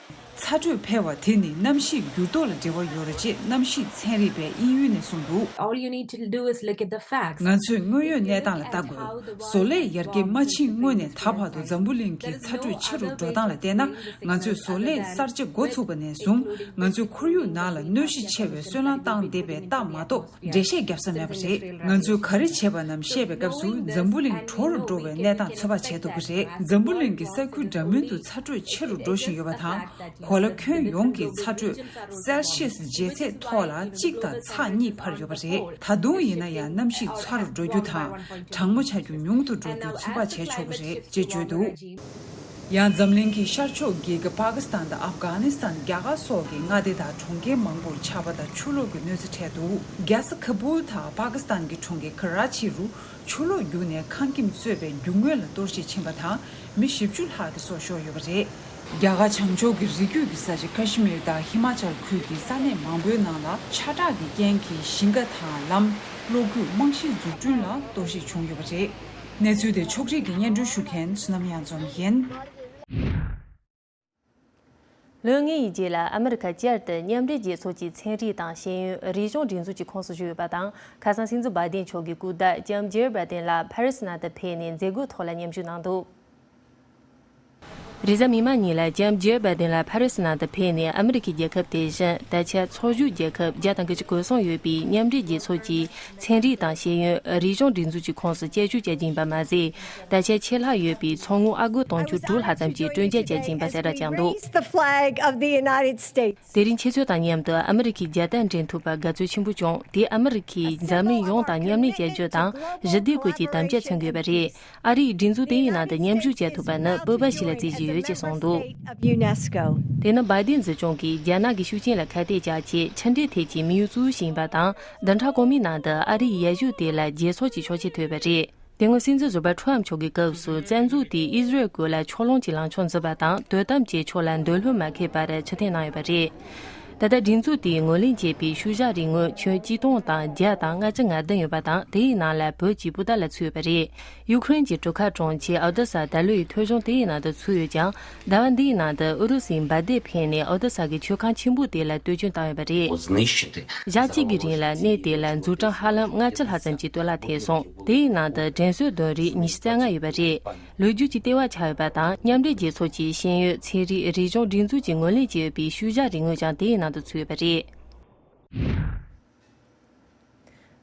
ཚ་དྲོད་འཕེལ་བ་དེ་ནི་གནམ་གཤིས་འགྱུར་ལྡོག་ལ་འབྲེལ་བ་ཡོད་རེད་ཅེས་གནམ་གཤིས་ཚན་རིག་པས་དབྱིན་ཡུལ་ནས་གསུངས་འདུག All you need to do is look at the facts. ང་ཚོས་དངོས་ཡོད་གནས་སྟངས་ལ་ལྟ་དགོས། བཟོ་ལས་ཡར་རྒྱས་མ་ཕྱིན་སྔོན་ནས་ད་བར་དུ་འཛམ་བུ་གླིང་གི་ཚ་དྲོད་ཆེ་རུ་འགྲོ་སྟངས་ལ་བལྟས་ན། ང་ཚོས་བཟོ་ལས་གསར་བརྗེ་འགོ་ཚུགས་པ་ནས་བཟུང་། ང་ཚོའི་ཁོར་ཡུག་ནང་ལ་གནོད་གཞི་ཆེ་བའི་སོལ་རླངས་བཏང་བསྡད་པའི་རྟགས་མ་གཏོགས་འགྲེལ་བཤད་བརྒྱབ་ས་མེད་པ་རེད། ང་ཚོས་ག་རེ་བྱས་པ་རྣམས་བཤད་པའི་སྐབས་སུ། འཛམ་བུ་གླིང་དྲོ་རུ་འགྲོ་བའི་གནས་སྟངས་ཚོད་དཔག་བྱས་ཐུབ་ཀྱི་རེད། འཛམ་བུ་གླིང་གི་ས་ཁུལ་འདྲ་མིན་དུ་ཚ་དྲོད་ཆེ་རུ་འགྲོ་བཞིན་ཡོད་པ་དང་། གོ་ལ་ཁྱོན་ཡོངས་ཀྱི་ཚ་དྲོད་སེལ་ཤི་ཡས་ཇེ་ཚད་ཐོག་ལ་གཅིག་དང་ཚེག་གཉིས་འཕར་ཡོད་པ་རེད། ད་དུང་ཡིན་ན་ཡང་། གནམ་གཤིས་ཚ་རུ་འགྲོ་རྒྱུ་དང་། གྲང་མོ་ཆགས་རྒྱུ་ཉུང་དུ་འགྲོ་རྒྱུ་ཚོད་དཔག་བྱས་ཆོག་གི་རེད་ཅེས་བརྗོད་འདུག་ཡང་འཛམ་གླིང་གི་ཤར་ཕྱོགས་རྒྱལ་ཁབ་པ་ཀི་སི་ཐན་དང་ཨབ་གྷ་ནི་སི་ཐན། རྒྱ་གར་སོགས་ཀྱི་མངའ་སྡེ་དང་གྲོང་ཁྱེར་མང་པོར་ཆར་པ་དང་ཆུ་ལོག་གི་གནོད་འཚེ་འཕྲད་འདུག་རྒྱལ་ས་ཁ་བུལ་དང་པ་ཀི་སི་ཐན་གྱི་གྲོང་ཁྱེར་ཁ་ར་ཆི་རུ་ཆུ་ལོག་རྒྱུག་ནས་ཁང་ཁྱིམ་གཙོས་པའི་རྒྱུ་དངོས་ལ་གཏོར་བཤིག་ཕྱིན་པ་དང་། མི་བཞི་བཅུ་ལྷག་གི་སྲོག་ཤོར་ཡོད་པ་རེད། རྒྱ་གར་བྱང་ཕྱོགས་ཀྱི་རི་རྒྱུད་ཀྱི་ས་ཆ་ཁ་ཤི་མིར་དང་ཧི་མ་ཅལ་ཁུལ་གྱི་ས་གནས་མང་པོའི་ནང་ལ་ཆར་དྲག་གི་རྐྱེན་གྱིས་ཞིང་ཁ་དང་ལམ། གློག་སྐུད། རྨང་གཞིའི་འཛུགས་སྐྲུན་ལ་གཏོར་བཤིག་བྱུང་ཡོད་པ་རེད། གནས་ཚུལ་དེ་ཕྱོགས་སྒྲིག་གིས་སྙན་སྒྲོན་ཞུ་མཁན་བསོད་ནམས་གཡང་འཛོམས་ཡིན། ལོ་ལྔའི་རྗེས་ལ་ཨ་མི་རི་ཁ་བསྐྱར་དུ་མཉམ་འབྲེལ་རྒྱལ་ཚོགས་ཀྱི་ཚན་རིག་དང་ཤེས་ཡོན་རིག་གཞུང་སྒྲིག་འཛུགས་ཀྱི་ཁོངས་སུ་ཞུགས་ཡོད་པ་དང་། ཁ་སང་སྲིད་འཛིན་བྷའི་ཌེན་མཆོག་གི་སྐུ་ཟླ་ལྕམ་ཇིལ་བྷའི་ཌེན་ལགས་ཕ་རི་སི་ནང་དུ་ཕེབས་ནས་མཛད་སྒོའི་ཐོག་ལ་མཉམ་ཞུགས་གནང་འདུག་རེས་གཟའ་མིག་དམར་ཉིན་ལ་ལྕམ་ཇིལ་བྷའི་ཌེན་ལགས་ཕ་རི་སི་ནང་དུ་ཕེབས་ནས། ཨ་མི་རི་ཁའི་རྒྱལ་ཁབ་དེ་བཞིན་ད་ཆ་ཚོགས་ཞུགས་རྒྱལ་ཁབ་བརྒྱ་དང་དགུ་བཅུ་གོ་གསུམ་ཡོད་པའི་མཉམ་འབྲེལ་རྒྱལ་ཚོགས་ཀྱི་ཚན་རིག་དང་ཤེས་ཡོན་རིག་གཞུང་སྒྲིག་འཛུགས་ཀྱི་ཁོངས་སུ་བཅའ་བཞུགས་བྱ་རྒྱུ་ཡིན་པ་མ་ཟད། ད་ཆ་ཆེད་ལྷག་ཡོད་པའི་ཚོགས་དངུལ་ཨ་སྒོར་དུང་ཕྱུར་དྲུག་ལྷག་ཙམ་གྱི་སྤྲོད་འཇལ་བྱ་རྒྱུ་ཡིན་པ་གསལ་བསྒྲགས་བྱུང་འདུག Raise the flag of the United States. དེ་རིང་ཁྱེད་ཚོ་དང་མཉམ་དུ་ཨ་མི་རི་ཁའི་རྒྱལ་དར་འགྲེང་ཐུབ་པར་དགའ་ཚོར་ཆེན་པོ་བྱུང་། དེས་ཨ་མི་རི་ཁས་འཛམ་གླིང་ཡོངས་དང་མཉམ་ལས་བྱ་རྒྱུ་དང་། ཞི་བདེ་སྐོར་གྱི་དམ་བཅའ་མཚོན་དགོས་པ་རེད། ཨ་རིས་སྒྲིག་འཛུགས་དེའི་ནང་དུ་མཉམ་ཞུགས་བྱེད་ཐུབ་པ་ནི་སྤོབས་པ་ཞིག་ལ་བརྩི་བཞིན་ཡོད་ཅེས་གསུངས་འདུག State of UNESCO. དེ་ནི་བྷའི་ཌེན་གཟིགས་སྐྱོང་གིས་རྒྱ་ནག་གི་ཤུགས་རྐྱེན་ལ་ཁ་གཏད་བཅག་ཆེད་ཕྱི་འབྲེལ་ཐད་ཀྱི་དམིགས་ཡུལ་གཙོ་བོ་ཞིག་ཡིན་པ་དང་། བདུན་ཕྲག་གོང་མའི་ནང་དུ་ཨ་རིའི་ཡར་ཞུ་དེ་ལ་རྒྱལ་ཚོགས་ཀྱི་ཆོག་མཆན་ཐོབ་ཡོད་པ་རེད། དེ་སྔོན་སྲིད་འཛིན་ཟུར་པ་ཁྲོམ་མཆོག་གི་སྐབས་སུ་བཙན་འཛུལ་དེས་ཨི་ཟི་རལ་ཁུལ་ལ་ཕྱོགས་ལྷུང་གི་ལངས་ཕྱོགས་འཛིན་པ་དང་། དོ་དམ་བཅས་ཕྱོགས་ལ་འདོད་བློ་མ་ཁེལ་བར་ཕྱིར་འཐེན་གནང་ཡོད་པ་རེད། ད་ལྟ་སྒྲིག་འཛུགས་དེས་ངོས་ལེན་བྱས་པའི་ཤུལ་བཞག་རིག་དངོས་ཁྱོན་གཅིག་སྟོང་དང་བརྒྱ་དང་ལྔ་བཅུ་ང་བདུན་ཡོད་པ་དང་། དེའི་ནང་ལ་བོད་ཀྱི་སྤུ་ཟླ་ལ་ཚུད་ཡོད་པ་རེད། ཡུ་ཁུ་རེན་གྱི་གྲུ་ཁ་གྲོང་ཁྱེར་ཨོ་ཏེ་ས་ད་ལོའི་ཐོལ་བྱུང་དེའི་ནང་དུ་ཚུད་ཡོད་ཀྱང་། ཟླ་བ་འདིའི་ནང་དུ་ཨུ་རུ་སུའི་འབར་མདེལ་འཕེན་ནས་ཨོ་ཏེ་ས་གི་མཆོད་ཁང་ཆེན་པོ་དེ་ལ་བསྟོད་སྐྱོན་བཏང་ཡོད་པ་རེད། ཞག་གཅིག་གི་རིང་ལ་གནས་དེ་ལ་འཛུགས་སྐྲུན་ཧ་ལམ་ལྔ་བཅུ་ལྷག་ཙམ་གྱི་གཏོར་བརླག་ཐེབས་སོང་། དེའི་ནང་དུ་དྲན་གསོའི་དོན་རིགས་ཉི་ཤུ་རྩ་ལྔ་ཡོད་པ་རེད། ལོ་རྒྱུས་ཀྱི་ལྟེ་བ་ཆགས་ཡོད་པ་དང་། མཉམ་འབྲེལ་རྒྱལ་ཚོགས་ཀྱི་ཤེས་ཡོན་ཚན་རིག་རིག་གཞུང་སྒྲིག་འཛུགས་ཀྱིས་ངོས་ལེན་བྱས་ཡོད་པའི་ཤུལ་བཞག་རིག་དངོས་ཀྱང་དེའི་ནང་དུ་ཚུད་ཡོད་པ་རེད།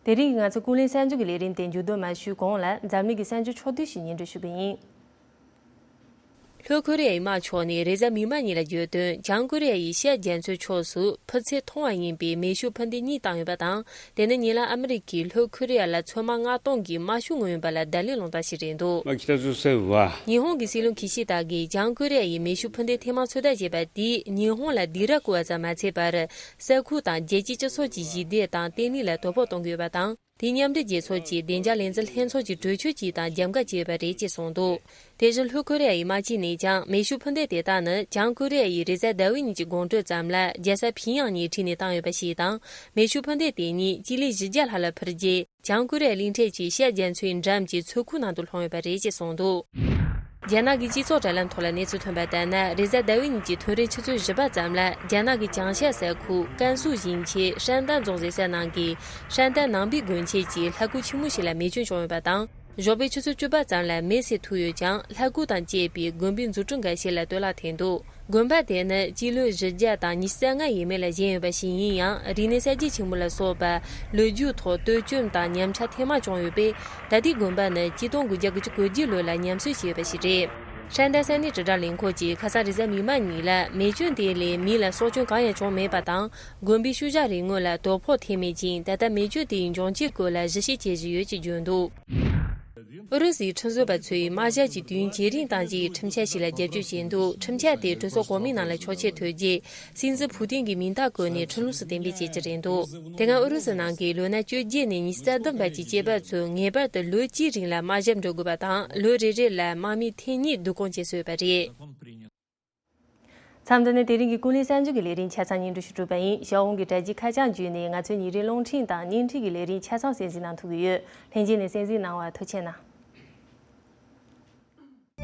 དེ་རིང་གི་ང་ཚོའི་ཀུན་གླེང་གསར་འགྱུར་གྱི་ལས་རིམ་དེ་མཇུག་བསྡོམས་མ་ཞུས་གོང་ལ། འཛམ་གླིང་གི་གསར་འགྱུར་ཕྱོགས་བསྡུས་ཤིག་སྙན་སྒྲོན་ཞུ་གི་ཡིན། ལྷོ་ཁོ་རེ་ཡའི་དམག་ཕྱོགས་ནས་རེས་གཟའ་མིག་དམར་ཉིན་ལ་བརྗོད་དོན། བྱང་ཁོ་རེ་ཡ་ཡིས་ཤར་རྒྱ་མཚོའི་ཕྱོགས་སུ་ཕུད་ཚད་མཐོ་བ་ཡིན་པའི་མེ་ཤུགས་འཕུར་མདེལ་གཉིས་བཏང་ཡོད་པ་དང་། དེ་ནི་ཉེ་ལམ་ཨ་མི་རི་ཀས་ལྷོ་ཁོ་རེ་ཡ་ལ་མཚོན་དམག་མངགས་གཏོང་གི་དམག་ཤུགས་ངོས་ཡིན་པ་ལ་བརྡ་ལན་སློང་སྟངས་ཤིག་རེད་འདུག まあ、北朝鮮は ཉི་ཧོང་གི་སྲིད་བློན་ཁི་ཤི་ད་གིས་བྱང་ཁོ་རེ་ཡ་ཡིས་མེ་ཤུགས་འཕུར་མདེལ་ཐེངས་མང་ཚོད་ལྟ་བྱས་པ་དེས་ཉི་ཧོང་ལ་སྡིགས་ར་བསྐུལ་བ་ཙམ་མ་ཚད་པར། ས་ཁུལ་དང་རྒྱལ་སྤྱིའི་སྤྱི་ཚོགས་ཀྱི་ཞི་བདེ་དང་བརྟན་ལྷིང་ལ་དོ་ཕོག་གཏོང་གི་ཡོད་པ་དང་། དེས་མཉམ་འབྲེལ་རྒྱལ་ཚོགས་ཀྱི་བདེ་འཇགས་ལས་འཛིན་ལྷན་ཚོགས་ཀྱི་གྲོས་ཆོད་ཅིག་དང་རྒྱབ་འགལ་བྱས་ཡོད་པ་རེད་ཅེས་གསུངས་འདུག་དེ་བཞིན་ལྷོ་ཁོ་རེ་ཡའི་དམག་སྤྱི་ནས་ཀྱང་མེ་ཤུགས་འཕུར་མདེལ་དེ་དག་ནི་བྱང་ཁོ་རེ་ཡ་ཡིས་རེས་གཟའ་ཟླ་བའི་ཉིན་གྱི་དགོང་དྲོ་ཙམ་ལ་རྒྱལ་ས་ཕིང་ཡང་ནས་ཁྲིད་ནས་བཏང་ཡོད་པ་ཞིག་དང་། མེ་ཤུགས་འཕུར་མདེལ་དེ་ཉིད་སྤྱི་ལེ་བཞི་བརྒྱ་ལྷག་ལ་འཕུར་རྗེས། བྱང་ཁོ་རེ་ཡ་གླིང་ཕྲན་གྱི་ཤར་རྒྱ་མཚོའི་འགྲམ་གྱི་མཚོ་ཁུག་ནང་དུ་ལྷུང་ཡོད་པ་རེད་ཅེས་གསུངས་འདུག་རྒྱ་ནག་གི་སྤྱི་ཚོགས་དྲ་ལམ་ཐོག་ལ་གནས་ཚུལ་ཐོན་པ་ལྟར་ན། རེས་གཟའ་ཟླ་བའི་ཉིན་གྱི་ཐོ་རེངས་ཆུ་ཚོད་བཞི་པ་ཙམ་ལ་རྒྱ་ནག་གི་བྱང་ཤར་ས་ཁུལ་ཀན་སུའུ་ཞིང་ཆེན་ཧྲན་ཏན་རྫོང་ཟེར་ས་ནང་གི་ཧྲན་ཏན་ནང་པའི་དགོན་ཆེན་གྱི་ལྷ་ཁུག་ཆེན་མོ་ཞིག་ལ་མེ་སྐྱོན་བྱུང་ཡོད་པ་དང་། ། ཞོགས་པའི་ཆུ་ཚོད་བཅུ་པ་ཙམ་ལ་མེ་སེར་ཐུག་ཡོད་ཀྱང་། ལྷ་སྐུ་དང་བཅས་པའི་དགོན་པའི་འཛུགས་སྐྲུན་འགའ་ཤས་ལ་གཏོར་བརླག་ཐེབས་འདུག། དགོན་པ་དེ་ནི་སྤྱི་ལོའི་བཞི་བརྒྱ་དང་ཉི་ཤུ་རྩ་ལྔ་ཡས་མས་ལ་བཞེངས་ཡོད་པ་ཞིག་ཡིན་ཡང་། རིག་གནས་གསར་བརྗེ་ཆེན་མོ་ལ་སོགས་པ་ལོ་རྒྱུས་ཐོག་བསྟོད་བཅོས་དང་ཉམས་ཆག་ཐེངས་མང་བྱུང་ཡོད་པས། ད་ལྟའི་དགོན་པ་ནི་ཆིག་སྟོང་དགུ་བརྒྱ་དགུ་བཅུ་གོ་བརྒྱད་ལོ་ལ་ཉམས་གསོ་བྱས་ཡོད་པ་ཞིག་རེད། ཧྲན་ཏ་ས་གནས་དྲིལ་བསྒྲགས་ལས་ཁུངས་ཀྱིས་ཁ་སང་རེས་གཟའ་མིག་དམར་ཉིན་ལ་མེ་སྐྱོན་དེ་ལས་མི་ལ་སྲོག་སྐྱོན་གང་ཡང་བྱུང་མེད་པ་དང་། དགོན་པའི་ཤུལ་བཞག་རི་ངོས་ལ་དོ་ཕོག་ཐེབས་མེད་ཅིང་། ད་ལྟ་མེ་སྐྱོན་དེའི་འབྱུང་རྐྱེན་སྐོར་ལ་ཞིབ་བཤེར་བྱེད་བཞིན་ཡོད་ཅེས་བརྗོད་འདུག། ཨུ་རུ་སུའི་ཁྲིམས་བཟོ་བ་ཚོས་དམག་ཞབས་ཀྱི་དུས་ཡུན་ཇེ་རིང་གཏང་རྒྱུའི་ཁྲིམས་འཆར་ཞིག་ལ་རྒྱབ་སྐྱོར་བྱས་འདུག། ཁྲིམས་འཆར་དེ་གྲོས་ཚོགས་གོང་མའི་ནང་ལ་ཆོག་མཆན་ཐོབ་རྗེས། སྲིད་འཛིན་ཕུ་ཏིན་གྱི་མིང་རྟགས་བཀོད་ནས་ཁྲིམས་ལུགས་སུ་གཏན་འབེབས་བྱེད་ཀྱི་རེད་འདུག། དེ་སྔ་ཨུ་རུ་སུ་ནང་གི་ལོ་ན་བཅོ་བརྒྱད་ནས་ཉི་ཤུ་རྩ་བདུན་བར་གྱི་སྐྱེས་པ་ཚོས་ངེས་པར་དུ་ལོ་གཅིག་རིང་ལ་དམག་ཞབས་འགྲོ་དགོས་པ་དང་། ལོ་རེ་རེ་ལ་དམག་མི་ཐེངས་གཉིས་བསྡུ་སྐོང་བྱེད་སྲོལ་ཡོད་པ་རེད། མཚམས་འདི་ནས་དེ་རིང་གི་ཀུན་གླེང་གསར་འགྱུར་གྱི་ལས་རིམ་ཆ་ཚང་སྙན་སྒྲོན་ཞུ་གྲུབ་པ་ཡིན། གཞན་དབང་གི་དྲ་རྒྱའི་ཁ་བྱང་བརྒྱུད་ནས་ང་ཚོའི་ཉིན་རེའི་རླུང་འཕྲིན་དང་བརྙན་འཕྲིན་གྱི་ལས་རིམ་ཆ་ཚང་གསན་གཟིགས་གནང་ཐུབ་ཀྱི་ཡོད། ལྷན་རྒྱས་ནས་གསན་གཟིགས་གནང་བར་ཐུགས་རྗེ་གནང་།